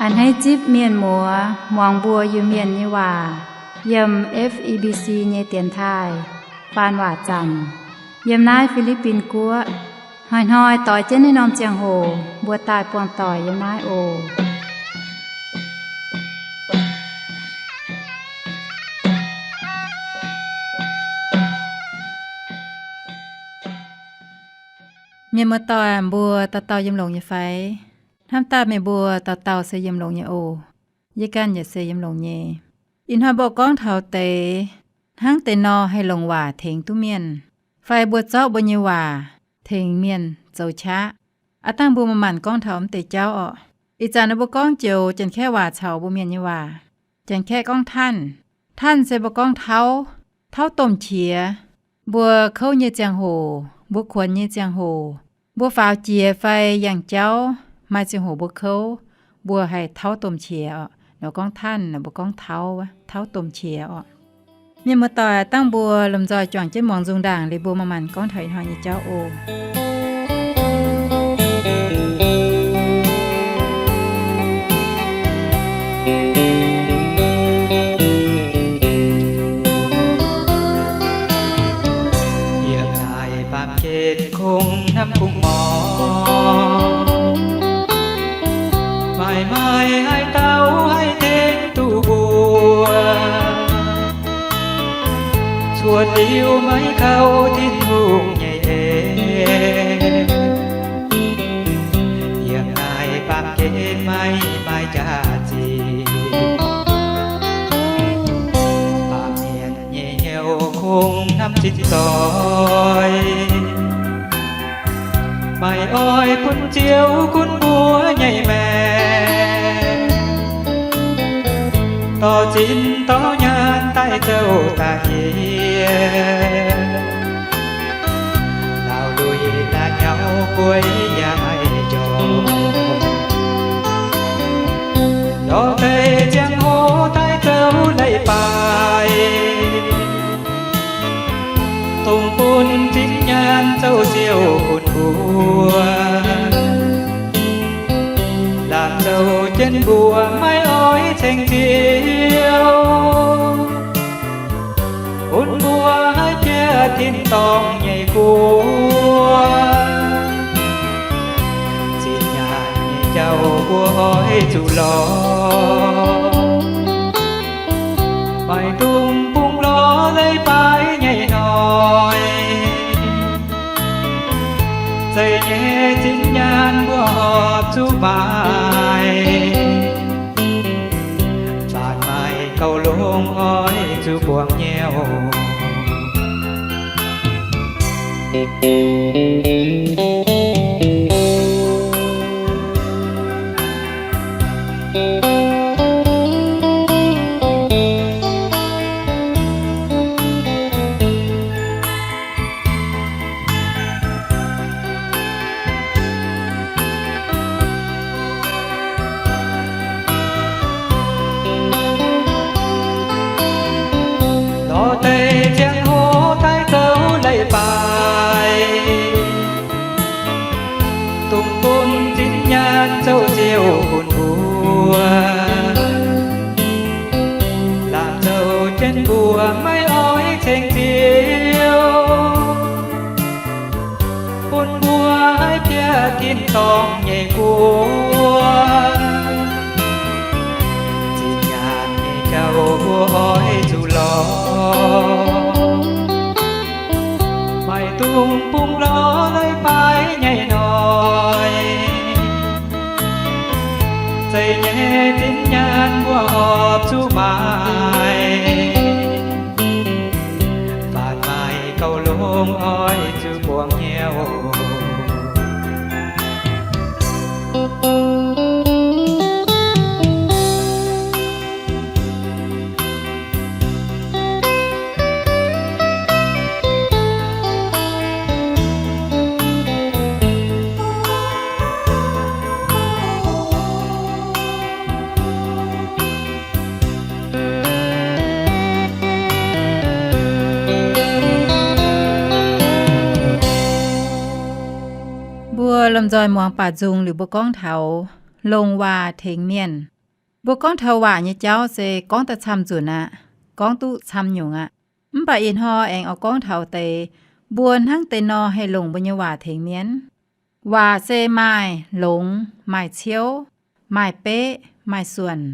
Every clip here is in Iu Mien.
A'hneiv zipv mienh muoz muangx mbuo Iu-Mienh nyei waac yiem F E B C nyei dienx taaih faan waac zanc yiem naaiv Fi^li^bin Guoqv. Hnoi-hnoi doix jienv naaiv norm ziangh hoc mbuo daaih buangh doic yiem naaiv oc. Mienh muoz-doic, mbuo dauh dauh yiem longx nyei fai? Hnamv daaih meih mbuo dauh dauh se yiem longx nyei oc. Yie ganh yaac se yiem longx nyei. Ih hnoi mbuo gorngv taux deix hnangv deix nor haih longc waac tengx duqv mienh, fai mbuo zorqv mbuo nyei waac tengx mienh zoux qaqv. Aav dangh mbuo manc-manc gorngv taux mv deix jauv orqc. Ih zanc naaiv mbuo gorngv joux Janx-Kaeqv waac caux mbuo Mienh nyei waac. Janx-Kaeqv gorngv ท่าน. ท่าน se mbuo gorngv tauv, tauv domh qiex. Mbuo kouv nyei ziangh hoc, mbuo kuonx nyei ziangh hoc, mbuo faaux jiex fai yangh jauv, maaih ziangh hoc mbuo kouv, mbuo haih tauv domh qiex orqc. Nor gorngv ท่าน nor mbuo gorngv tauv, tauv domh qiex orqc. Mienh muoz-doic, dangh mbuo lomh nzoih juangc jienv muangx nzung ndaangc liuz mbuo manc-manc gorngv taux ih hnoi nyei jauv oc. Yiem naaiv baamh gen kungx hnamv kungx morz, maaih maaih haaix dauh haih tengx duqv mbuo, cuotv liuz maiv kaux Tin-Hungh nyei en. Yiem naaiv baamh gen maiv maaih jaax-zinh, baamh mienh nyei hnyouv kungx hnamv zinh zoih, maiv oix bun Ziouv gunv mbuo nyei maengc, dorh zinh dorh nyaanh daaih zouv daaih yie, laauh luic daaih nyauv gueix yaac maiv njormh. Lorz deix ziangh hoc daaih zouv leiz-baaix, dongh bun zinh nyaanh zouv siou bun mbuo, lamh zouv jienv mbuo maiv oix ceng Ziouv, bun mbuo haih bieqc tin-dorngh nyei guoqv. Zinh nyaanh nyei jauv mbuo oix zuqc lorz, maiv dungx bungx lorz leiz-baaix nyei hnoi. Zeiz nyei zinh nyaanh mbuo horpc zuqc maaiz, mv baac maaih gauh longx oix zuqc buangh nyei oc. Lorz deix ziangh hoc daaih zouv leiz-baaix, dongh bun zinh nyaanh zouv siou bun mbuo, lamh zouv jienv mbuo maiv oix ceng Ziouv, bun mbuo haih bieqc tin-dorngh nyei guoqv. Zinh nyaanh nyei jauv mbuo oix zuqc lorz, maiv dungx bungx lorz leiz-baaix nyei hnoi. Zeiz nyei zinh nyaanh mbuo horpc zuqc maaiz, mv baac maaih gauh longx oix zuqc buangh nyei oc. Mbuo lomh nzoih muangx baac nzung liuz mbuo gorngv taux longc waac tengx mienh. Mbuo gorngv taux waac nyei jauv se gorngv daaih camv nzunc aqv, gorngv duqv camv nyungc aqv. Mv baac ih hnoi aengx oix gorngv taux deix mbuo hnangv deix nor haih longc mbuo nyei waac tengx mienh. Waac se maaih longx, maaih ciouv, maaih beqv, maaih suonc.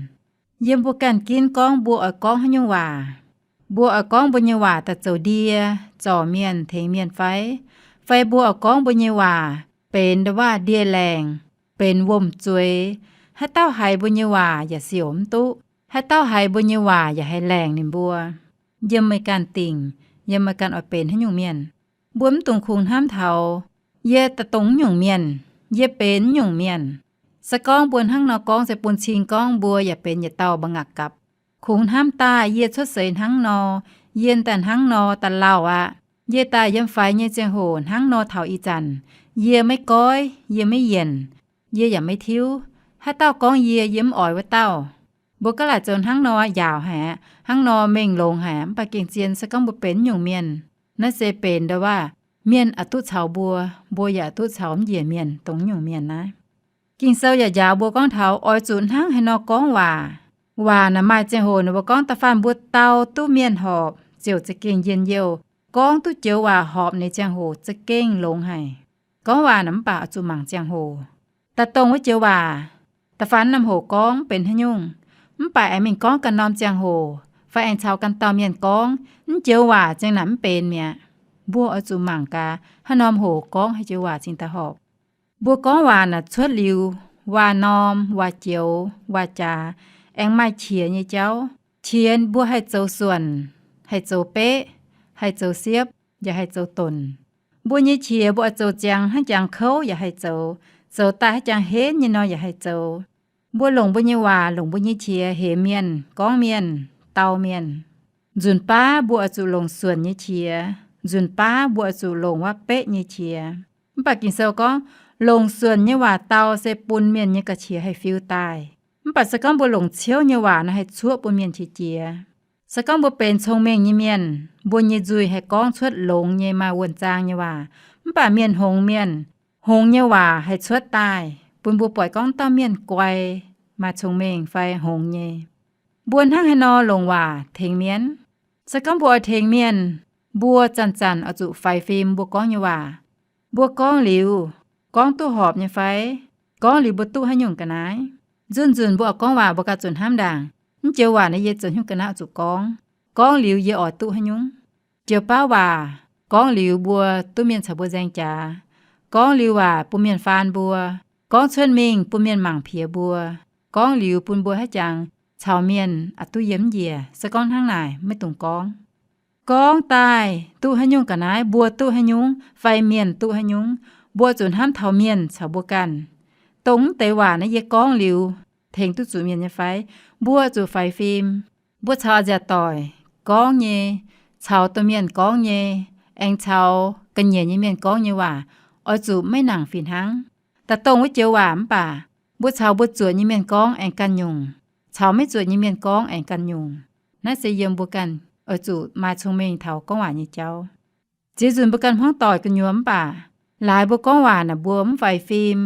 Yiem mbuo ganh ginv gorngv mbuo oix gorngv haaix nyungc waac. Mbuo oix gorngv mbuo nyei waac daaih zoux ndie, zorc mienh, tengx mienh fai? Fai mbuo oix gorngv mbuo nyei waac benx ndau-waav ndie-laengc, benx wuom-zueiz, haaix dauh haiz mbuo nyei waac yaac siouc mv duqv, haaix dauh haiz mbuo nyei waac yaac haih laengc ninh mbuo. Yiem meih ganh dingc, yiem meih ganh oix benx haaix nyungc mienh. Mbuo mv dungx kungx hnamv taux yie daaih dongh nyungc mienh, yie benx nyungc mienh. Se gorngv mbuo hnangv nor gorngv se bun cing gorngv mbuo yaac benx yietc dauh mba'ngapv gapc. Kungx hnamv daaih yie cuotv seix hnangv nor, yie daaih hnangv nor daaih lauh aqv. Yie daaih yiem faix nyei ziangh hoc hnangv nor taux ih zanc, yie maiv goiv, yie maiv yienc, yie yaac maiv tiuv. Haaix dauh gorngv yie, yie mv oix wuov dauh. Mbuo gaav laaic zoux hnangv nor njaaux haic aqv, hnangv nor mengh longx haic aqv. Mv baac gengh zien se gorngv mbuo benx nyungc mienh, naaiv se benx ndau-waav mienh oix duqv caux mbuo, mbuo yaac oix duqv caux mv njiec mienh dongh nyungc mienh naaiv. Ging-Sou yaac njaaux mbuo gorngv taux oix zuqc hnangv haaix nor gorngv waac. Waac naaic maaih ziangh hoc naaic mbuo gorngv da'faanh mbuo dau duqv mienh horpc ziouc za'gengh njien-youh. Gorngv duqv joux waac horpc nyei ziangh hoc za'gengh longx haic. Gorngv waac naaic mv baac oix zuqc mangc ziangh hoc. Daaih dongh wuov joux waac, da'faanh norm hoc gorngv benx haaix nyungc, mv baac aengx mingh gorngv ganh norm ziangh hoc fai aengx caux ganh dauh mienh gorngv, mv joux waac ziang naaic mv benx mi'aqv. Mbuo oix zuqc mangc gaax haaix norm hoc gorngv haaix joux waac cingx daaih horpc. Mbuo gorngv waac naaic cuotv liuz waac-norm, waac-joux, waac-jaax, aengx maaih qiex nyei jauv. Qiex mbuo haih zoux suonc, haih zoux beqv, haih zoux siepv, yaac haih zoux donc. Mbuo nyei qiex mbuo oix zoux ziangx hnangv jangx kouv yaac haih zoux, zoux daaih hnangv jangx henv nyei nor yaac haih zoux. Mbuo longc mbuo nyei waac, longc mbuo nyei qiex hemx mienh, gorngv mienh, dau mienh. Nzunc baav mbuo oix zuqc longc suonc nyei qiex, nzunc baav mbuo oix zuqc longc waac-beqv nyei qiex. Mv baac Ging-Sou gorngv, longc suonc nyei waac dau se bun mienh nyei ga'qiex haih fiu daaih. Mv baac se gorngv mbuo longc ciouv nyei waac nor haih cuoqv bun mienh qiex jiez. Se gorngv mbuo benx cong-mengh nyei mienh, mbuo nyei nzuih haih gorngv cuotv longx nyei maaih wuonh zaang nyei waac. Mv baac mienh hngongx mienh, hngongx nyei waac haih cuotv daaih bun mbuo buatc gorngv dauh mienh guai, maaih cong-mengh fai hngongx nyei. Mbuo hnangv haaix nor longc waac tengx mienh? Se gorngv mbuo oix tengx mienh, mbuo zanc-zanc oix zuqc faix fim mbuo gorngv nyei waac. Mbuo gorngv liuz, gorngv duqv horpc nyei fai? Gorngv liuz mbuo duqv haaix nyungc ga'naaiv? Nzunc-nzunc mbuo oix gorngv waac mbuo ganh zuqc hnamv ndaangc, mv joux waac naaiv yie zoux haaix nyungc ga'naaiv oix zuqc gorngv? Gorngv liuz yie oix duqv haaix nyungc? Joux baav waac gorngv liuz mbuo duqv mienh caux mbuo nzaeng jaax. Gorngv liuz waac bun mienh faan mbuo. Gorngv cuotv mingh bun mienh mangc piex mbuo. Gorngv liuz bun mbuo haiz jangx caux mienh aqc duqv yiem njiec. Se gorngv hnangv naaic maiv dungx gorngv. Gorngv daaih duqv haaix nyungc ga'naaiv, mbuo duqv haaix nyungc fai mienh duqv haaix nyungc, mbuo zuqc hnamv taux mienh caux mbuo ganh. Dongh mv deix waac naaiv yie gorngv liuz tengx duqv zuqc mienh nyei fai? Mbuo zuqc faix fim. Mbuo caux a'nziaauc doic gorngv nyei, caux domh mienh gorngv nyei, aengx caux ga'nyiec nyei mienh gorngv nyei waac, oix zuqc maiv nangc fih hnangv. Daaih dongh wuov joux waac mv baac mbuo caux mbuo zuotc nyei mienh gorngv aengx ganh nyungc, caux maiv zuotc nyei mienh gorngv aengx ganh nyungc. Naaiv se yiem mbuo ganh oix zuqc maaih cong-mengh taux gorngv waac nyei jauv. Ziex nzunc mbuo ganh hmuangv doic gu'nyuoz mv baac laaix mbuo gorngv waac naaic mbuo mv faix fim,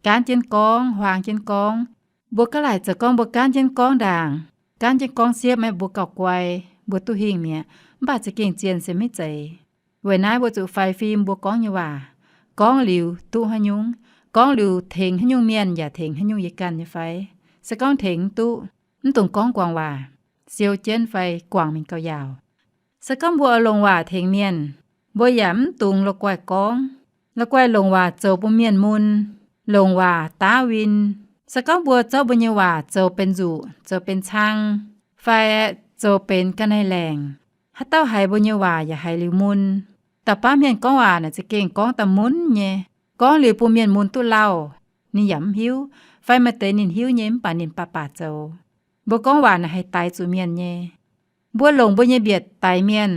gaanv jienv gorngv, huaang jienv gorngv. Mbuo gaav laaic zoux gorngv mbuo gaanv jienv gorngv ndaangc, gaanv jienv gorngv siepv, maiv mbuo gauh guai, mbuo duqv hingh mi'aqv. Mv baac za'gengh zien se maiv zeiz. Weic naaiv mbuo zuqc faix fim mbuo gorngv nyei waac. Gorngv liuz duqv haaix nyungc, gorngv liuz tengx haaix nyungc mienh yaac tengx haaix nyungc yie ganh nyei fai? Se gorngv tengx mv duqv, mv dungx gorngv guangc waac, siou jienv fai guangc mingh gauh yaauc. Se gorngv mbuo oix longc waac tengx mienh, mbuo yaac mv dungx la'guaih gorngv. La'guaih longc waac zoux bun mienh mun, longc waac daav win. Se gorngv mbuo zorqv mbuo nyei waac zoux benx nzuqc, zoux benx cang, fai zoux benx ga'naaiv laengc, haaix dauh haiz mbuo nyei waac yaac haiz liuz mun. Dauh baav mienh gorngv waac naaic za'gengh gorngv daaih mun nyei. Gorngv liuz bun mienh mun duqv lauh, ninh yaac mv hiuv, fai maaih deix ninh hiuv nyei mv baac ninh baac baac zoux. Mbuo gorngv waac naaic haih daix zuqc mienh nyei. Mbuo longc mbuo nyei mbietc daix mienh,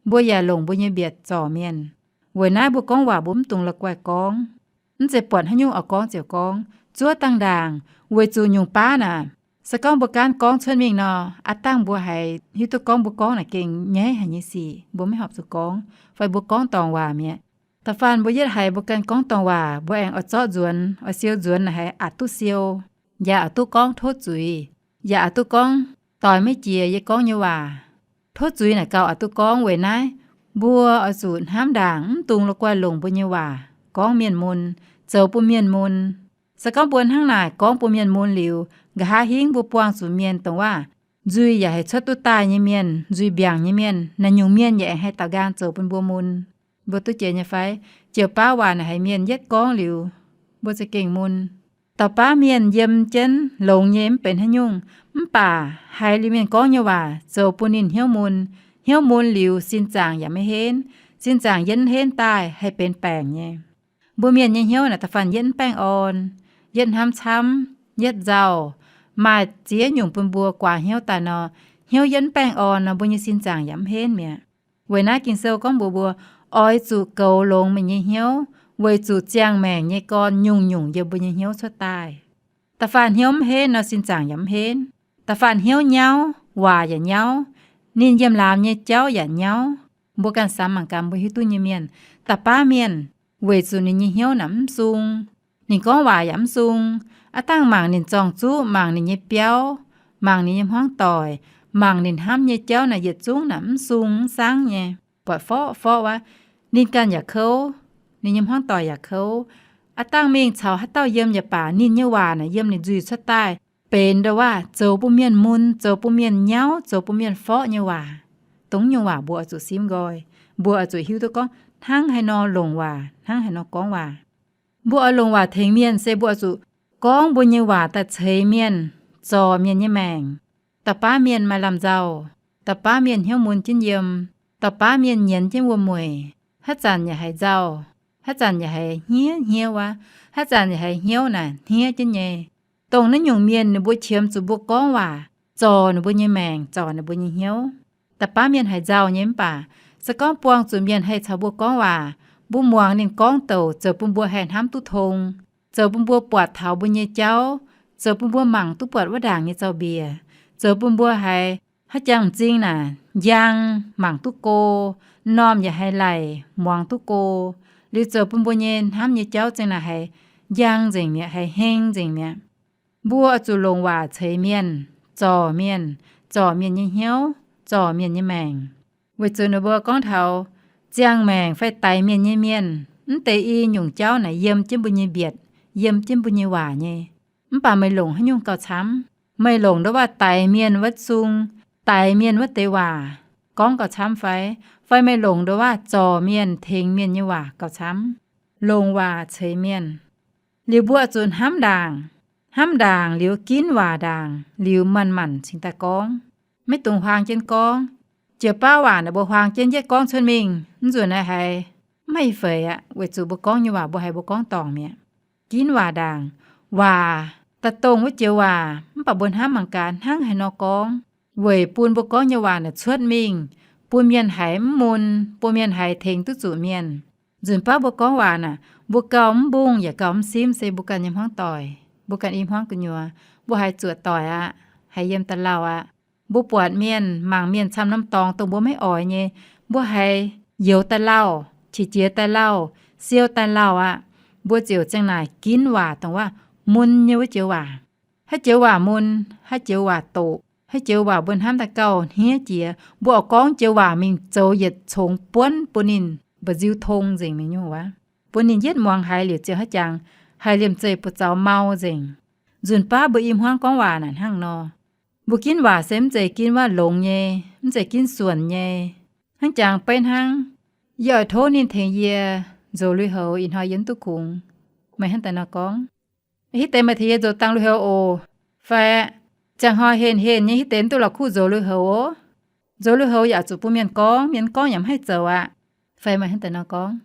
mbuo yaac longc mbuo nyei mbietc zorc mienh. Weic naaiv mbuo gorngv waac mbuo mv dungx la'guaih gorngv. Mv zeiz buatc haaix nyungc oix gorngv ziouc gorngv, zuov dangh ndaangc, weic zuqc nyungc baav naaic, se gorngv mbuo gaanv gorngv cuotv mingh nor, aav dangh mbuo haiz hiuv duqv gorngv mbuo gorngv naaic gengh nyaiv haic nyei sic, mbuo maiv horpc zuqc gorngv, fai mbuo gorngv dorngc waac mi'aqv. Da'faanh mbuo yietv haiz mbuo ganh gorngv dorngc waac, mbuo aengx oix zorqv nzuonx, oix siou nzuonx naaic haiz aqc duqv siou, yaac aqc duqv gorngv tov zuiz. yaac oix duqv gorngv doix maiv jiex yie gorngv nyei waac. Tov zuiz naaic gauh oix duqv gorngv. Weic naaiv mbuo oix zuqc hnamv ndaangc mv dungx la'guaih longc mbuo nyei waac gorngv mienh mun, zoux bun mienh mun. Se gorngv mbuo hnangv naaic gorngv bun mienh mun liuz, nqa'haav hingv mbuo buangh zuqc mienh dongh waac nzuih yaac haih cuotv duqv daaih nyei mienh, nzuih mbiaangc nyei mienh, naaiv nyungc mienh yaac aengx haih daaux nqaang zoux bun mbuo mun. Mbuo duqv jiex nyei fai? Jiu-baauv waac naaic haiz mienh yietv gorngv liuz, mbuo za'gengh mun. Dauh baav mienh yiem jienv longx nyei mv benx haaix nyungc, mv baac haiz liuz mienh gorngv nyei waac zoux bun ninh hnyouv mun. Hnyouv mun liuz sin zaangc yaac maiv henv. Sin zaangc yietv henv daaih haih benx baengc nyei. Mbuo mienh nyei hnyouv naaic da'faanh yietv mv baengh orn, yietv hnamv camv, yietv nzauh, maaih ziex nyungc bun mbuo guaax hnyouv daaih nor, hnyouv yietv mv baengh orn nor, mbuo nyei sin zaangc yaac mv henv mi'aqv. Weic naaiv Ging-Sou gorngv mbuox mbuo, oix zuqc goux longx meih nyei hnyouv, weic zuqc ziangh maengc nyei gorn nyungc-nyungc yiem mbuo nyei hnyouv cuotv daaih. Da'faanh hnyouv mv henv nor, sin zaangc yaac mv henv. Da'faanh hnyouv nyauv, waac yaac nyauv. Ninh yiem laamz nyei jauv yaac nyauv. Mbuo ganh samx mangc gaax mbuo hiuv duqv nyei mienh, da'baav mienh, weic zuqc ninh nyei hnyouv naaic mv sung, ninh gorngv waac yaac mv sung. Aav dangh mangc ninh zorng-zuqv, mangc ninh nyei biauv, mangc ninh nyei hmuangv doic, mangc ninh hnamv nyei jauv naaic yietc zungv naaic mv sung mv saangv nyei, buatc forv-forv wuov. Ninh ganh yaac kouv, ninh nyei hmuangv doic yaac kouv. Aav dangh mingh caux haaix dauh yiem yaac baac, ninh nyei waac naaic yiem ninh nzuih cuotv daaih benx ndo waac zoux bun mienh mun, zoux bun mienh nyauv, zoux bun mienh forv nyei waac. Dongh nyungc waac mbuo oix zuqc simv nqoi. Mbuo oix zuqc hiuv duqv gorngv hnangv haaix nor longc waac, hnangv haaix nor gorngv waac. Mbuo oix longc waac tengx mienh se mbuo oix zuqc gorngv mbuo nyei waac daaih ceix mienh, zorc mienh nyei maengc. Da'baav mienh maaih lamh nzauh, da'baav mienh hnyouv mun jienv yiem, da'baav mienh nyienz jienv wuom-mueic. Haaix zanc yaac haiz nzauh, haaix zanc yaac haiz hniev hniev wuov, haaix zanc yaac haiz hnyouv naaic hniev jienv nyei. Dongh naaiv nyungc mienh ninh mbuo qiemx zuqc mbuo gorngv waac zorc ninh mbuo nyei maengc, zorc ninh mbuo nyei hnyouv. Da'baav mienh haiz nzauh nyei mv baac se gorngv buangh zuqc mienh haih caux mbuo gorngv waac, mbuo muangx ninh gorngv douc zoux bun mbuo haih hnamv duqv tong, zoux bun mbuo buatc taux mbuo nyei jauv, zoux bun mbuo mangc duqv buatc wuov ndaangc nyei zaux-mbiec, zoux bun mbuo haiz haaix jangx m'zing naaic njang mangc duqv go, m'normh yaac haih laic muangx duqv go. Liuz zoux bun mbuo nyei hnamv nyei jauv zengv naaic haiz njang nzengc mi'aqv, haiz heng nzengc mi'aqv. Mbuo oix zuqc longc waac ceix mienh, zorc mienh, zorc mienh nyei hnyouv, zorc mienh nyei maengc. Weic zuqc ninh mbuo gorngv taux ziangh maengc fai daix mienh nyei mienh, mv deix i nyungc jauv naaic yiem jienv mbuo nyei mbietc, yiem jienv mbuo nyei waac nyei. Mv baac meih longc haaix nyungc gauh camv? Meih longc ndo waac daix mienh wuov zung, daix mienh wuov deix waac gorngv gauh camv fai? Fai meih longc ndo waac zorc mienh, tengx mienh nyei waac gauh camv? Longc waac ceix mienh. Liuz mbuo zuqc hnamv ndaangc. Hnamv ndaangc liuz ginv waac ndaangc liuz manc-manc cingx daaih gorngv. Maiv dungx huaang jienv gorngv. Jiu-baauv waac naaic mbuo huaang jienv yietv gorngv cuotv mingh, mv nzunc naaiv haiz maiv haih feix aqv, weic zuqc mbuo gorngv nyei waac mbuo haiz mbuo gorngv dorngc mi'aqv. Ginv waac ndaangc. Waac daaih dongh wuov joux waac, mv baac mbuo hnamv mangc gaax hnangv haaix nor gorngv, weic bun mbuo gorngv nyei waac naaic cuotv mingh, bun mienh haiz mv mun, bun mienh haiz tengx duqv zuqc mienh. Nzunc baav mbuo gorngv waac naaic, mbuo gauh mv mbungh yaac gauh mv simv se mbuo ganh nyei hmuangv doic, mbuo ganh i hmuangv gu'nyuoz, mbuo haiz zuoqc doic aqv, haiz yiem da'lauh aqv. Mbuo buatc mienh, mangc mienh camv norm dorngx dongh mbuo maiv oix nyei, mbuo haiz youx daaih lauh, qiex jiez daaih lauh, siou daaih lauh aqv. Mbuo ziouc zengv naaic ginv waac dongh waac mun nyei wuov joux waac. Haaix joux waac mun, haaix joux waac doqc, haaix joux waac mbuo hnamv daaih gauh hniev jiex, mbuo oix gorngv joux waac mingh zoux yietc congx buonv bun ninh mba'nziu tong nzengc mingh nyungc wuov, bun ninh yietv muangx haiz liuz ziouc haiz jangx, haiz liemh zeih buoz zaux mau nzengc. Nzunc baav mbuo i hmuangv gorngv waac naaic hnangv nor. Mbuo ginv waac se mv zeiz ginv waac longx nyei, mv zeiz ginv suonc nyei. Hnangv jangx beiv hnangv, yie oix tov ninh tengx yie nzox lui-houx ih hnoi yie mv duqv kungx. Meih hnangv daaih nor gorngv, hitv deix meih tengx yie nzox dangh lui-houx oc. Fai, ziangh hnoi henh henh nyei hitv deix mv duqv la'kuqv nzox lui-houx oc. Nzox lui-houx yaac zuqc bun mienh gorngv, mienh gorngv yaac mv haih zoux aqv. Fai meih hnangv daaih nor gorngv,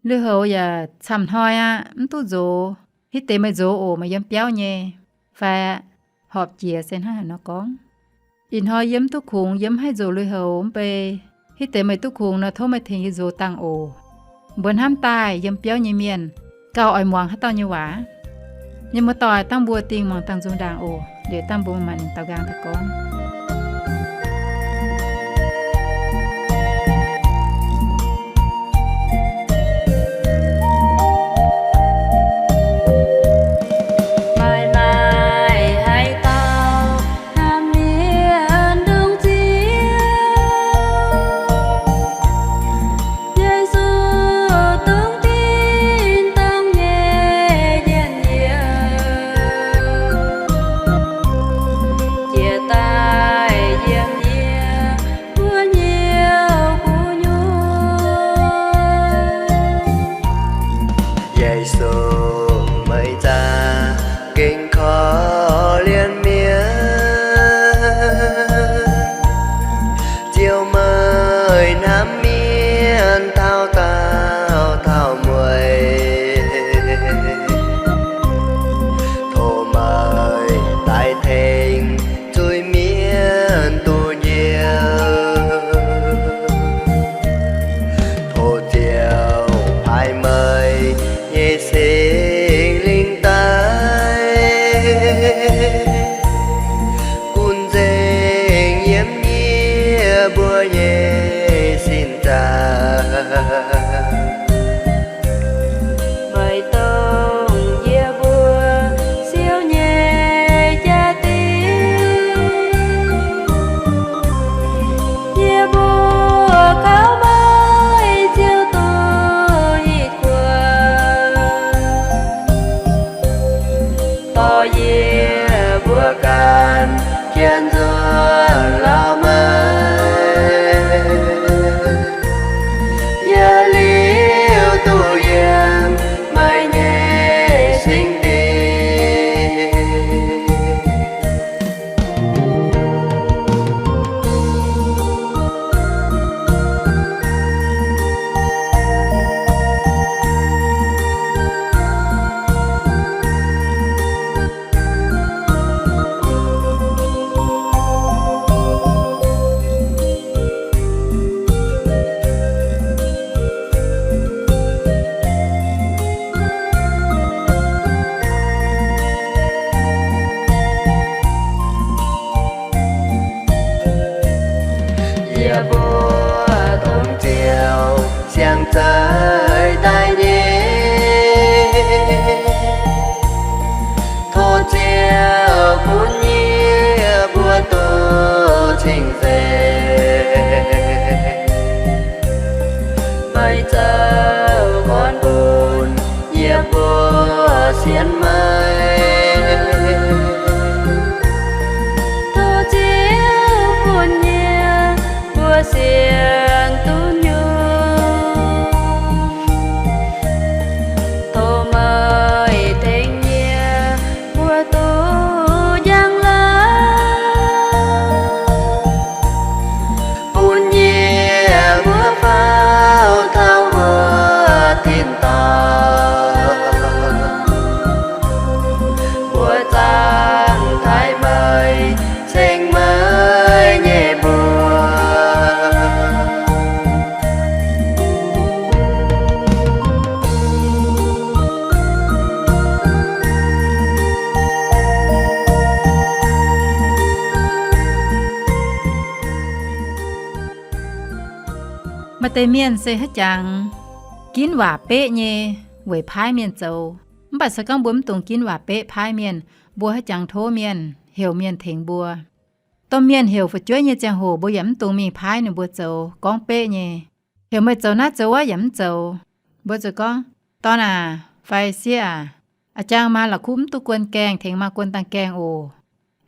lui-houx yaac camv hnoi aqv, mv duqv nzox. Hitv deix meih nzox oc, meih yiem biauv nyei. Fai, horpc jiex se hnangv haaix nor gorngv, ih hnoi yie mv duqv kungx, yie mv haih nzox lui-houx mv bei. Hitv deix meih duqv kungx nor tov meih tengx yie nzox dangh oc. Mbuo hnamv daaih yiem biauv nyei mienh gauh oix muangx haaix dauh nyei waac. Mienh muoz-doic, dangh mbuo dingh muangx dangh nzung ndaangc oc. Liuz dangh mbuo maaih ninh daaux nqaang daaih gorngv. Maaih maaih haaix dauh mbuo nyei sin zaah. Meih dongh yie mbuo siou nyei jaa-dingh. Yie mbuo gauh maiv ziouc duqv i kuonx. Dorh yie mbuo ganh jienv nzuonx lauh maiv, yaac liuz duqv yiem meih nyei singx dingh. Yie mbuo dongh Ziouv siang-zeiv daaih nyei. Tov Ziouv bun yie mbuo duqv cing-nzengc, meih zoux gorn bun yie mbuo sienx meih. Tov Ziouv bun yie mbuo sienx duqv nyungc. Tov meih tengx yie mbuo duqv njang-laangc, bun yie mbuo faaux taux wuov tin-dorngh, mbuo zaangc taaih meih ceng meih nyei mbuox. Maaih deix mienh se haaix jangx ginv waac beqv nyei weic paaiv mienh zoux. Mv baac se gorngv mbuo mv dungx ginv waac beqv paaiv mienh, mbuo haaix jangx tov mienh, heuc mienh tengx mbuo. Domh mienh heuc fu'jueiv nyei ziangh hoc mbuo yaac mv dungx mingh paaiv ninh mbuo zoux gorngv beqv nyei. Heuc meih zoux naaiv zoux wuov yaac mv zoux. Mbuo zuqc gorngv, Dorn aac, fai sieqv aac, a'jang maa la'kuqv mv duqv guon gaengh, tengx maa guon dangh gaengh oc.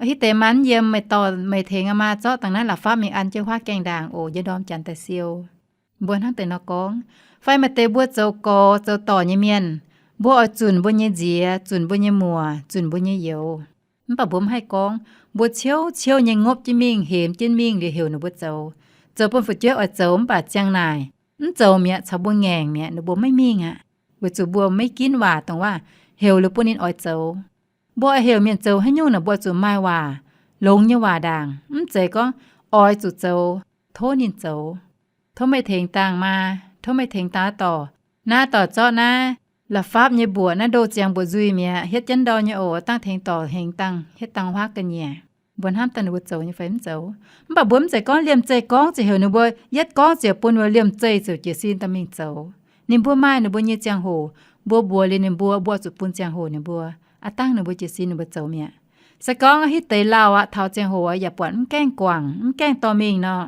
Hitv deix maa mv yiem, meih dorh meih tengx maa zorqv dangh naaiv la'fapv mingh an jienv huaav gaengh ndaangc oc, yie ndorm janx daaih siou. Mbuo hnangv deix nor gorngv. Fai maaih deix mbuo zoux gorx zoux dorc nyei mienh, mbuo oix zunc mbuo nyei nziex, zunc mbuo nyei muoc, zunc mbuo nyei youz. Mv baac mbuo mv haih gorngv. Mbuo ciouv ciouv nyei ngopv jienv mingh, hemx jienv mingh liuz heuc ninh mbuo zoux. Zoux bun fu'jueiv oix zoux mv baac ziang naaic mv zoux mi'aqv, caux mbuo ngaengc mi'aqv, ninh mbuo maiv mingh aqv. Weic zuqc mbuo maiv ginv waac dongh waac heuc liuz bun ninh oix zoux. Mbuo oix heuc mienh zoux haaix nyungc naaic, mbuo zuqc maaih waac, longx nyei waac ndaangc. Mv zeiz gorngv oix zuqc zoux, tov ninh zoux. Tov meih tengx dangh maa, tov meih tengx dangh dorc. Naaiv dorc zorqv naaiv la'fapv nyei mbuoqc, naaiv ndo ziangx mbuoqc nzuih mi'aqv, hietv jienv ndau nyei oc, dangh tengx dorc hengx dangh hietv dangh huaav ga'nyiec. Mbuo hnamv daaih ninh mbuo zoux nyei fai mv zoux. Mv baac mbuo mv zeiz gorngv liemh zeih gorngv ziouc heuc ninh mbuo, yietv gorngv ziouc bun ninh mbuo liemh zeih ziouc jiez sin daaih mingh zoux. Ninh mbuo maaih ninh mbuo nyei ziangh hoc, mbuo mbuox liuz ninh mbuo, mbuo zuqc bun ziangh hoc ninh mbuo, aav dangh ninh mbuo jiez sin ninh mbuo zoux mi'aqv. Se gorngv hitv deix lauh aqv, taux ziangh hoc yaac buatc mv gaengh guangc, mv gaengh dorh mingh nor,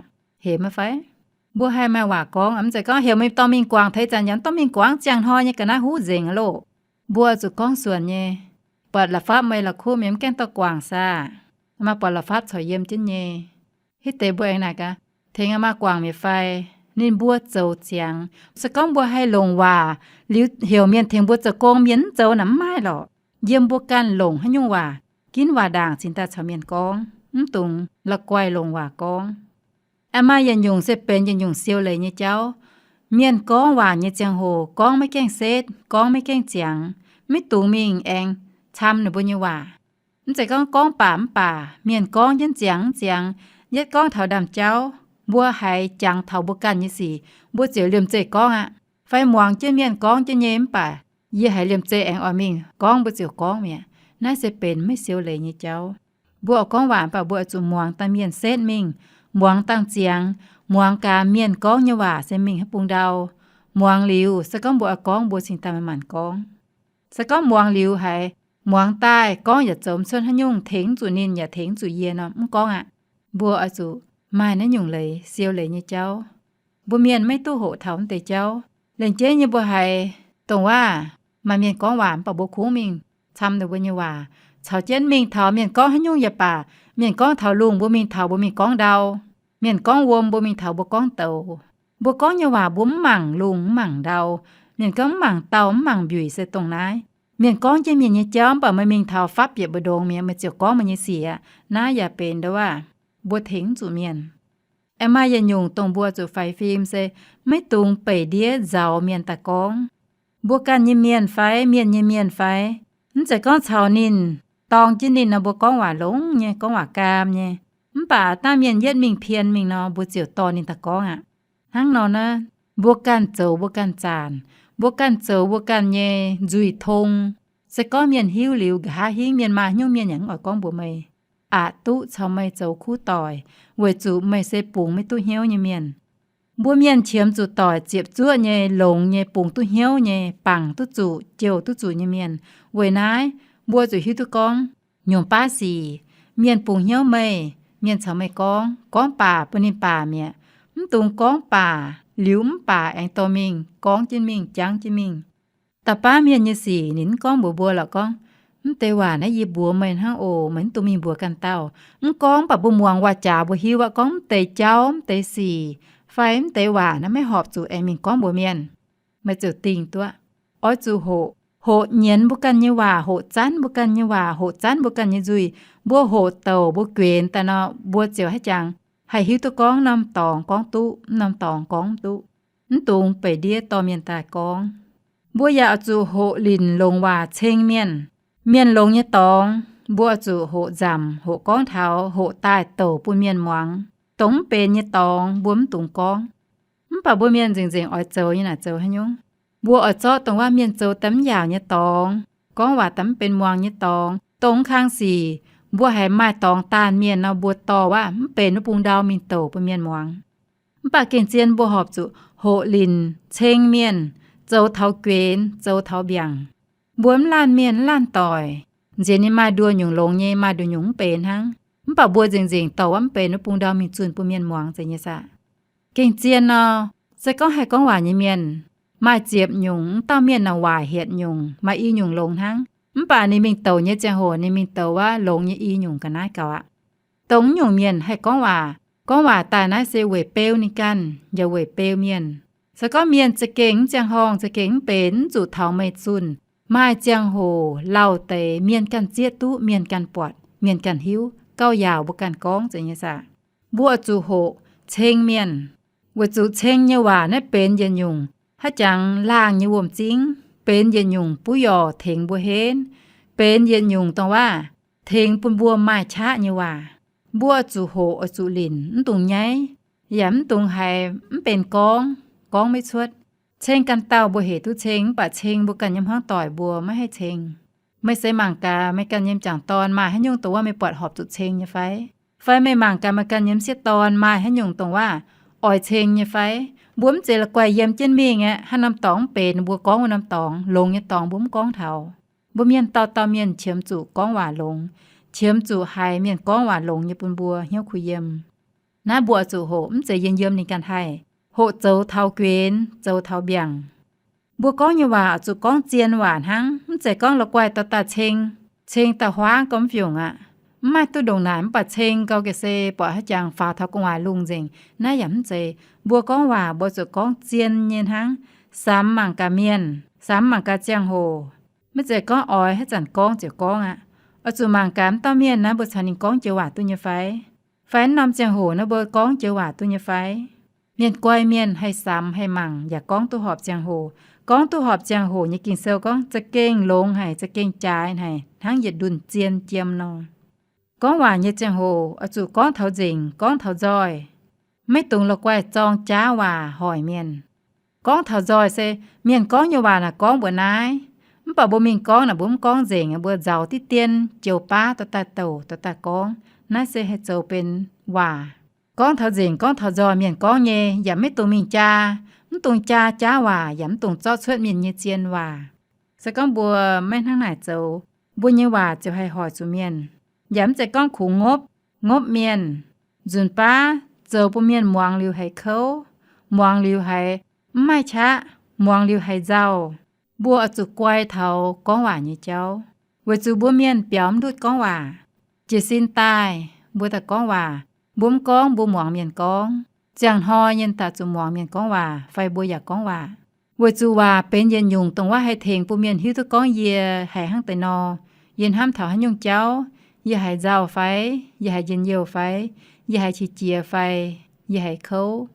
hemx fai? Mbuo haih maaih waac gorngv, mv zeiz gorngv heuc meih dorh mingh guangc, taux ih zanc yaac mv dorh mingh guangc, ziangh hnoi nyei ga'naaiv huv nzengc aqv loh. Mbuo zuqc gorngv suonc nyei. Buatc la'fapv meih la'kuqv mienh mv gaengh dorh guangc saah? Maa buatc la'fapv corc yiem jienv nyei. Hitv deix mbuo aengx naaic gaax, tengx maa guangc mi'aqv fai? Ninh mbuo zoux ziangx. Se gorngv mbuo haih longc waac liuz heuc mienh tengx mbuo zoux gong, mienh mv zoux naaic mv maaih lorqc. Yiem mbuo ganh longc haaix nyungc waac, ginv waac ndaangc cingx daaih caux mienh gorngv, mv dungx la'guaih longc waac gorngv. Aa, maaih yietc nyungc se benx yietc nyungc siou leiz nyei jauv. Mienh gorngv waac nyei ziangh hoc gorngv maiv gaengh setv, gorngv maiv gaengh ziangx, maiv dungx mingh aengx cam ninh mbuo nyei waac. Mv zeiz gorngv gorngv baac mv baac, mienh gorngv jienv ziangx mv ziangx, yietv gorngv taux ndaamv-jauv, mbuo haiz jangx taux mbuo ganh nyei sic, mbuo ziouc liemh zeih gorngv aqv. Fai muangx jienv mienh gorngv jienv nyei mv baac yie haiz liemh zeih aengx oix mingh gorngv, mbuo ziouc gorngv mi'aqv. Naaiv se benx maiv siou leiz nyei jauv. Mbuo oix gorngv waac mv baac mbuo oix zuqc muangx daaih mienh setv mingh, Muangx dangh ziangx, muangx gaax mienh gorngv nyei waac se mingh haaix bung ndau. Muangx liuz, se gorngv mbuo oix gorngv, mbuo cingx daaih manc-manc gorngv. Se gorngv muangx liuz haiz, muangx daaih gorngv yaac zoux mv cuotv haaix nyungc, tengx mv zuqc ninh yaac tengx mv zuqc yie nor, mv gorngv aqv. Mbuo oix zuqc maaih naaiv nyungc leiz, siou leiz nyei jauv. Mbuo mienh maiv duqv hoqc taux mv deix jauv. Lengc jeiv nyei mbuo haiz dongh waac maaih mienh gorngv waac mv baac mbuo kungx mingh camv ninh mbuo nyei waac, caux jienv mingh taux mienh gorngv haaix nyungc yaac baac, mienh gorngv taux lungh mbuo mingh taux, mbuo mingh gorngv ndau. Mienh gorngv wuom mbuo mingh taux mbuo gorngv douz. Mbuo gorngv nyei waac mbuo mv mangc lungh mv mangc ndau. Mienh gorngv mv mangc dauh mv mangc mbiuic se dongh naaiv. Mienh gorngv jienv mienh nyei jauv mv baac meih mingh taux fapv bieqc mbu'ndongx mi'aqv, meih ziouc gorngv meih nyei sic aqv. Naaiv yaac benx ndo waac mbuo tengx mv zuqc mienh. Aengx maaih yietc nyungc dongh mbuo zuqc faix fim se maiv dungx beic ndiev nzauz mienh daaih gorngv. Mbuo ganh nyei mienh fai mienh nyei mienh fai, mv zeiz gorngv caux ninh, dorng jienv ninh nor mbuo gorngv waac longx nyei, gorngv waac gaam nyei. Mv baac dangh mienh yietv mingh pien mingh nor, mbuo ziouc dorh ninh daaih gorngv aqv. Hnangv nor naaiv, mbuo ganh zoux mbuo ganh zaanc, mbuo ganh zoux mbuo ganh nyei nzuih tong. Se gorngv mienh hiuv liuz nqa'haav hingv mienh maaih haaix nyungc mienh yaac mv oix gorngv mbuox meih, aqc duqv caux meih zoux kuv doic, weic zuqc meih se bungx maiv duqv hnyouv nyei mienh. Mbuo mienh qiemx zuqc doic ziepc zuoqv nyei, longx nyei, bungx duqv hnyouv nyei, bangc duqv zuqc, jouh duqv zuqc nyei mienh. Weic naaiv, mbuo zuqc hiuv duqv gorngv nyungc baav sic, mienh bungx hnyouv meih, mienh caux meih gorngv, gorngv baac bun ninh baac mi'aqv. Mv dungx gorngv baac liuz mv baac aengx dorh mingh gorngv jienv mingh, jangv jienv mingh. Da'baav mienh nyei sic ninh mv gorngv mbuox mbuo lorqc gorngv, mv deix waac naaiv yie mbuox meih hnangv oc, meih mv dungx mingh mbuox ganh dauh. Mv gorngv baac mbuo muangx waac-jaax mbuo hiuv aqv, gorngv mv deix jauv, mv deix sic, fai mv deix waac naaiv maiv horpc zuqc aengx mingh gorngv mbuox mienh. Meih ziouc dingh duqv. Oix zuqc hoqc, hoqc nyienz mbuo ganh nyei waac, hoqc zanv mbuo ganh nyei waac, hoqc zanv mbuo ganh nyei nzuih. Mbuo hoqc douc mbuo guenx daaih nor, mbuo ziouc haiz jangx, haih hiuv duqv gorngv norm dorngx gorngv duqv, norm dorngx gorngv mv duqv. Mv dungx beic ndiev dorh mienh daaih gorngv. Mbuo yaac oix zuqc hoqc linc longx waac ceng mienh. Mienh longx nyei dorngx, mbuo oix zuqc hoqc nzamc, hoqc gorngv taux, hoqc daaih douc bun mienh muangx. Dongh mv benx nyei dorngx, mbuo mv dungx gorngv. Mv baac mbuo mienh nzengc nzengc oix zoux nyei naaic zoux haaix nyungc? Mbuo oix zorqv dongh waac mienh zoux daaih mv yaauc nyei dorngx, gorngv waac daaih mv benx muangx nyei dorngx, dongh kang sic, mbuo haiz maaih dorngx daanh mienh nor, mbuo dorh waac mv benx wuov bung ndau mingh douc bun mienh muangx. Mv baac gengh zien mbuo horpc zuqc hoqc linc ceng mienh, zoux taux guenx, zoux taux mbiaangc. Mbuo mv laanh mienh mv laanh doic, nziex ninh maaih nduoh nyungc longx nyei, maaih nduoh nyungc mv benx hnangv. Mv baac mbuo nzengc nzengc dorh waac mv benx wuov bung ndau mingh zunh bun mienh muangx zeiz nyei saah? Gengh zien nor, se gorngv haih gorngv waac nyei mienh, maaih ziepc nyungc, mv dauh mienh naaic waaic hietc nyungc, maaih i nyungc longx hnangv. Mv baac ninh mingh douc nyei ziangh hoc ninh mingh douc waac longx nyei i nyungc ga'naaiv gauh aqv. Dongh nyungc mienh haih gorngv waac, gorngv waac daaih naaiv se weic beu ninh ganh, yaac weic beu mienh. Se gorngv mienh za'gengh mv ziangh horngh, za'gengh mv benx, mv zuqc taux meih zunh, maaih ziangh hoc lauh deix mienh ganh zieqv duqv, mienh ganh buatc, mienh ganh hiuv, gauh yaauc mbuo ganh gorngv zeiz nyei saah? Mbuo zuqc hoqc ceng mienh, weic zuqc ceng nyei waac naaiv benx yietc nyungc, haaix jangx laangh nyei wuom-zingv, benx yietc nyungc buov yorc tengx mbuo henv, benx yietc nyungc dongh waac tengx bun mbuo maaih qaqv nyei waac. Mbuo zuqc hoqc, oix zuqc linc, mv dungx nyaiv, yaac mv dungx haiz mv benx gorngv, gorngv maiv cuotv. Ceng ganh dauh mbuo hec duqv ceng, mv baac ceng mbuo ganh nyei hmuangv doic mbuo maiv haih ceng. Meih se mangc gaax meih ganh nyei m'jangc dorn maaih haaix nyungc dongh waac meih buatc horpc zuqc ceng nyei fai? Fai meih mangc gaax meih ganh nyei m'sieqv dorn maaih haaix nyungc dongh waac oix ceng nyei fai? Mbuo mv zeiz la'guaih yiem jienv mingh aeqv, haaix norm dorngx mv benx mbuo gorngv wuov norm dorngx, longx nyei dorngx mbuo mv gorngv taux. Mbuo mienh dauh dauh mienh qiemx zuqc gorngv waac longx, qiemx zuqc haiz mienh gorngv waac longx nyei bun mbuo hnyouv kuh yiem. Naaiv mbuo oix zuqc hoqc, mv zeiz yiem yiem ninh ganh haih. Hoqc zoux taux guenx, zoux taux mbiaangc. Mbuo gorngv nyei waac oix zuqc gorngv zien waac hnangv, mv zeiz gorngv la'guaih dorh daaih ceng, ceng daaih huaangv gorngv mv fiungc aqv. Mv maaih duqv ndongc naaic, mv baac ceng gau ga'se buatc haaix jangx faaux taux gu'nguaaic lungh nzengc. Naaiv yaac mv zeiz. Mbuo gorngv waac mbuo zuqc gorngv zien nyei hnangv, samx mangc gaax mienh, samx mangc gaax ziangh hoc. Maiv zeiz gorngv oix haaix zanc gorngv ziouc gorngv aqv. Oix zuqc mangc gaax mv dauh mienh naaiv mbuo caux ninh gorngv joux waac duqv nyei fai? Fai mv norm ziangh hoc naaiv mbuo gorngv joux waac duqv nyei fai? Mienh guai mienh haih samx haih mangc yaac gorngv duqv horpc ziangh hoc. Gorngv duqv horpc ziangh hoc nyei Ging-Sou gorngv za'gengh longx haic, za'gengh jaaix haic, hnangv yietc ndunh zien jiem nor. Gorngv waac nyei ziangh hoc oix zuqc gorngv taux nzengc, gorngv taux nzoih. Maiv dungx la'guaih zorng jaav waac hoic mienh. Gorngv taux nzoih se mienh gorngv nyei waac naaic gorngv mbuox naaiv, mv baac mbuo mingh gorngv naaic mbuo mv gorngv nzengc, mbuo nzauz diqv dien joux baav dorh daaih douc dorh daaih gorngv. Naaiv se haih zoux benx waac. gorngv taux nzengc, gorngv taux nzoih mienh gorngv nyei, yaac maiv dungx mingh jaa, mv dungx jaa jaav waac, yaac mv dungx zorqv cuotv mienh nyei zien waac. Se gorngv mbuo maiv hnangv naaic zoux, mbuo nyei waac ziouc haih hoic zuqc mienh. Yaac mv zeiz gorngv kungx ngopv, ngopv mienh. Nzunc baav zoux bun mienh muangx liuz haiz kouv, muangx liuz haiz mv maaih qaqv, muangx liuz haiz nzauh. Mbuo oix zuqc guai taux gorngv waac nyei jauv, weic zuqc mbuo mienh biaux mv ndutv gorngv waac. Jiez sin daaih mbuo daaih gorngv waac, mbuo mv gorngv mbuo muangx mienh gorngv. Ziangh hnoi yie daaih zuqc muangx mienh gorngv waac fai mbuo yaac gorngv waac. Weic zuqc waac benx yietc nyungc dongh waac haih tengx bun mienh hiuv duqv gorngv yie haiz hnangv deix nor, yie hnamv taux haaix nyungc jauv, yie haiz nzauh fai, yie haiz njien-youh fai, yie haiz qiex jiez fai, yie haiz kouv.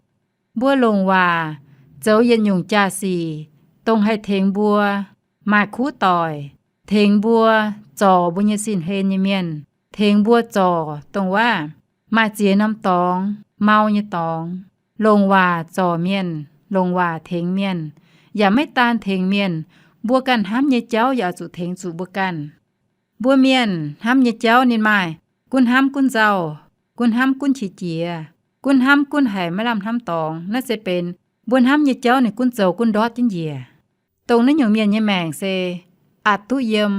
Mbuo longc waac zoux yietc nyungc jaa-sic, dongh haih tengx mbuo maaih kuv doic, tengx mbuo zorc mbuo nyei sin-hlen nyei mienh, tengx mbuo zorc dongh waac maaih ziex norm dorngx, mau nyei dorngx. Longc waac zorc mienh, longc waac tengx mienh, yaac maiv daan tengx mienh. Mbuo ganh hnamv nyei jauv yaac oix zuqc tengx zuqc mbuo ganh. Mbuo mienh hnamv nyei jauv ninh maaih gunv hnamv gunv nzauh, gunv hnamv gunv qiex jiez, gunv hnamv gunv haiz maiv lamh hnamv dorngx. Naaiv se benx mbuo hnamv nyei jauv ninh gunv zoux gunv ndortv jienv njiec. Dongh naaiv nyungc mienh nyei maengc se atc duqv yiem,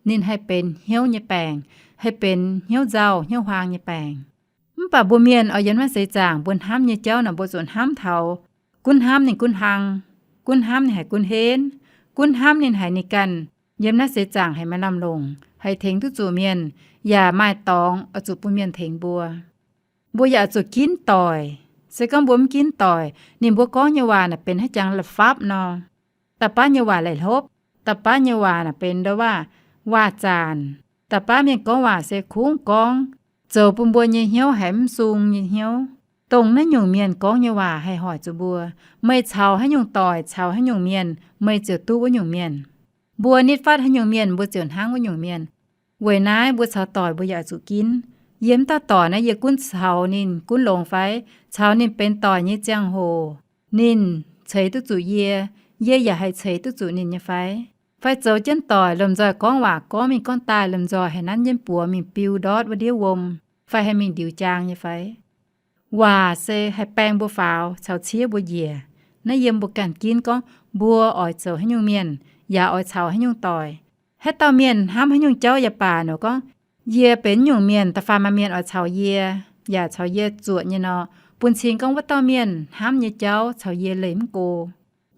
ninh haih benx hnyouv nyei baengc, haih benx hnyouv nzauh hnyouv huaang nyei baengc. Mv baac mbuo mienh oix yiem naaiv seix zaangc mbuo hnamv nyei jauv naaic mbuo zuqc hnamv taux gunv hnamv ninh gunv hlang, gunv hnamv ninh haiz gunv henv, gunv hnamv ninh haiz ninh ganh yiem naaiv seix zaangc haiz maaih lamh longc, haih tengx duqv zuqc mienh, yaac maaih dorngx oix zuqc bun mienh tengx mbuo. Mbuo yaac oix zuqc ginv doic. Se gorngv mbuo mv ginv doic, ninh mbuo gorngv nyei waac naaic benx haaix jangx la'fapv nor. Da'baav nyei waac laih hlopv, da'baav nyei waac naaic benx ndo waac, waac-zaanc. Da'baav mienh gorngv waac se kungx gorngv, zoux bun mbuo nyei hnyouv haiz mv sung nyei hnyouv. Dongh naaiv nyungc mienh gorngv nyei waac haih hoic zuqc mbuo. Meih caux haaix nyungc doic, caux haaix nyungc mienh, meih ziouc duqv wuov nyungc mienh. Mbuo nitv fatv haaix nyungc mienh, mbuo ziouc hnangv wuov nyungc mienh. Weic naaiv mbuo caux doic mbuo yaac zuqc ginv. Yie mv dauh doic naaiv yie gunv caux ninh gunv longx fai? Caux ninh benx doic nyei ziangh hoc, ninh ceix duqv zuqc yie, yie yaac haih ceix duqv zuqc ninh nyei fai? Fai zoux jienv doic lomh nzoih gorngv waac gorngv mingh gorngv daaih lomh nzoih haih nanv jienv buoz mingh biu ndortv wuov ndiev wuom, fai haih mingh ndiux jaang nyei fai? Waac se haih baeng mbuo faaux caux ciev mbuo njiec. Naaiv yiem mbuo ganh ginv gorngv mbuo oix zoux haaix nyungc mienh, yaac oix caux haaix nyungc doic. Haaix dauh mienh hnamv haaix nyungc jauv yaac baac nor gorngv, yie benx nyungc mienh da'faanh maaih mienh oix caux yie, yaac caux yie zuoqc nyei nor, bun cing gorngv wuov dauh mienh hnamv nyei jauv caux yie leih mv go.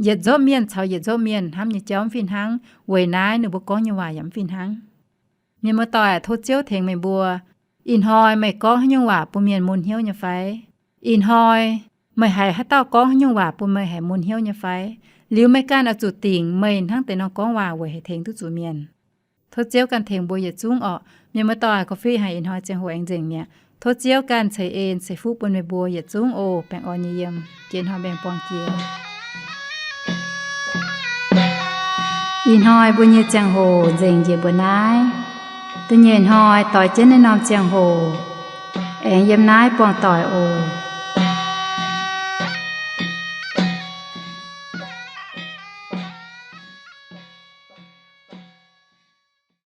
Yietc nzopv mienh caux yietc nzopv mienh hnamv nyei jauv mv fih hnangv, weic naaiv ninh mbuo gorngv nyei waac yaac mv fih hnangv. Mienh muoz-doic, tov Ziouv tengx meih mbuo. Ih hnoi meih gorngv haaix nyungc waac bun mienh mun hnyouv nyei fai? Ih hnoi meih haiz haaix dauh gorngv haaix nyungc waac bun meih haiz mun hnyouv nyei fai? Liuz meih ganh oix zuqc dingc meih hnangv deix nor gorngv waac weic haih tengx duqv zuqc mienh. Tov Ziouv ganh tengx mbuo yietc zungv orqc. Mienh muoz-doic, korv-fiqv haic ih hnoi ziangh hoc aengx nzengc mi'aqv. Tov Ziouv ganh ceix en ceix fuqv bun meih mbuo yietc zungv oc. Baengh orn nyei yiem, jiex hnoi mbaengh buangh jiex. Ih hnoi mbuo nyei ziangh hoc nzengc njiec mbuo naaiv. Da'nyeic hnoi doix jienv naaiv norm ziangh hoc aengx yiem naaiv buangh doic oc.